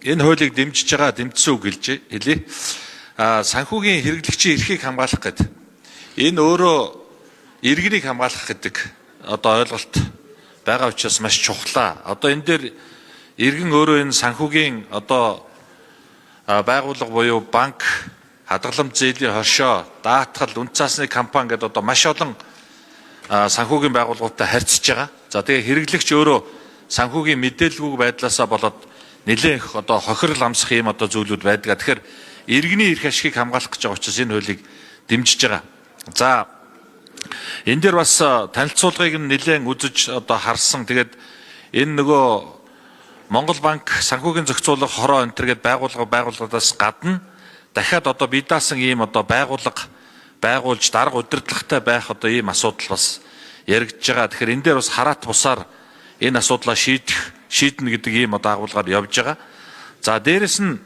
Энэ хуулийг дэмжиж байгаа дэмжсэн үг хэлж хэлье. Санхүүгийн хэрэглэгчийн эрхийг хамгаалах гэдэг. Энэ өөрөө иргэнийг хамгаалах гэдэг одоо ойлголт байгаа учраас маш чухлаа. Одоо энэ дээр иргэн өөрөө энэ санхүүгийн одоо байгууллага буюу банк, хадгаламж зээлийн хоршоо, даатгал, үнэт цаасны компани гэдэг одоо маш олон санхүүгийн байгууллагуудтай харьцаж байгаа. За тэгээ хэрэглэгч өөрөө санхүүгийн мэдээлэлгүй байдлаасаа болоод нэлээн их одоо хохирол амсах ийм одоо зүйлүүд байдаг. Тэгэхээр иргэний эрх ашигыг хамгаалах гэж байгаа учраас энэ хуулийг дэмжиж байгаа. За энэ дээр бас танилцуулгыг нь нэлээн үзэж одоо харсан. Тэгээд энэ нөгөө Монгол банк санхүүгийн зохицуулах хороо энэ төр гээд байгууллагаас гадна дахиад одоо бие даасан ийм одоо байгууллага байгуулж дарга удирдлагатай байх одоо ийм асуудал бас яригдж байгаа. Тэгэхээр энэ дээр бас хараат бусаар энэ асуудлаа шийднэ гэдэг ийм одоо агуулгаар явж байгаа. За дээрэс нь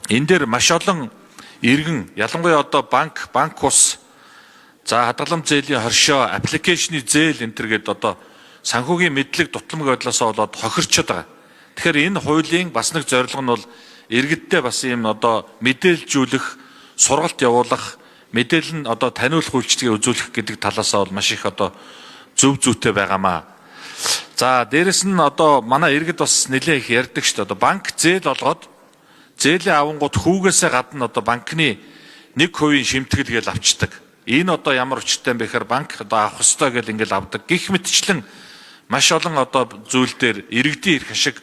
энэ дээр маш олон иргэн ялангуяа одоо банк ус, за хадгаламж зээлийн хоршоо, аппликейшны зээл энэ төр гээд одоо санхүүгийн мэдлэг дутламг байдлаасаа болоод хохирчод байгаа. Тэгэхээр энэ хуулийн бас нэг зорилго нь бол иргэдтэй бас ийм одоо мэдээлжүүлэх, сургалт явуулах, мэдээлэл нь одоо таниулах үйлчилгээ үзүүлэх гэдэг талаасаа бол маш их одоо зөв зүйтэй байгаамаа. За дээрэс нь одоо манай иргэд бас нэлээ их ярьдаг шүү дээ. Одоо банк зээл олгоод зээлийн авангууд хүүгээсээ гадна одоо банкны 1% шимтгэл гээл авчдаг. Энэ одоо ямар учиртай юм бэ гэхээр банк одоо авах ёстой гэл ингээл авдаг. Гэх мэтчлэн маш олон одоо зүйл дээр иргэдийн эрх ашиг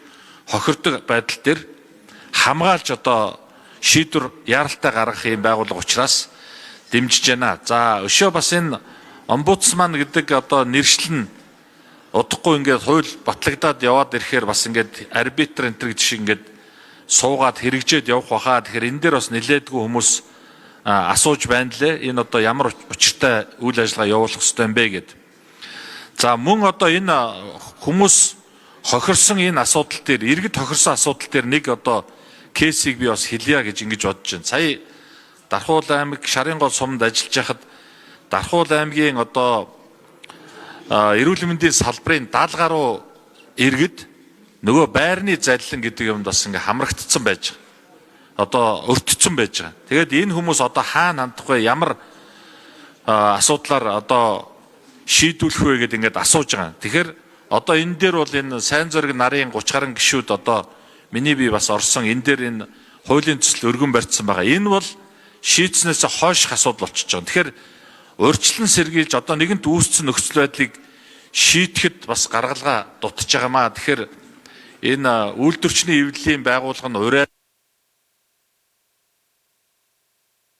хохирдог байдал дээр хамгаалж одоо шийдвэр яаралтай гаргах юм байгууллага учраас дэмжиж байна. За өшөө бас энэ омбудсман гэдэг одоо нэршил нь удахгүй ингээд хууль батлагдаад яваад ирэхээр бас ингээд арбитр энэ төр гэж шиг ингээд суугаад хэрэгжээд явах баха. Тэгэхээр энэ дээр бас нэлээдгүй хүмүүс асууж байна лээ. Энэ одоо ямар учиртай үйл ажиллагаа явуулах ёстой юм бэ гэд. За мөн одоо энэ хүмүүс хохирсон энэ асуудал дээр, иргэд хохирсон асуудал дээр нэг одоо кейсийг би бас хэлье гэж ингэж бодож байна. Сая Дархуул аймаг Шарын гол суманд ажиллаж байхад Дархуул аймгийн одоо эрүүл мэндийн салбарын 70 гаруй иргэд нөгөө байрны заллин гэдэг юмд бас ингээ хамрагдсан байж байгаа. Одоо өртцөн байж байгаа. Тэгээд энэ хүмүүс одоо хаана хандах вэ? Ямар асуудлаар одоо шийдвүлэх вэ гэдээ ингээд асууж байгаа. Тэгэхээр одоо энэ дээр бол энэ сайн зориг нарын 30 гаруй гишүүд одоо миний бие бас орсон энэ дээр энэ хуулийн төсөл өргөн барьсан байгаа. Энэ бол шийдснээс хойших асуудал болчихж байгаа. Тэгэхээр урьдчилан сэргийлж одоо нэгэнт үүссэн нөхцөл байдлыг шийдэхэд бас гаргалгаа дутж байгаамаа. Тэгэхээр энэ үйлдвэрчний эвлэлийн байгууллага нь урай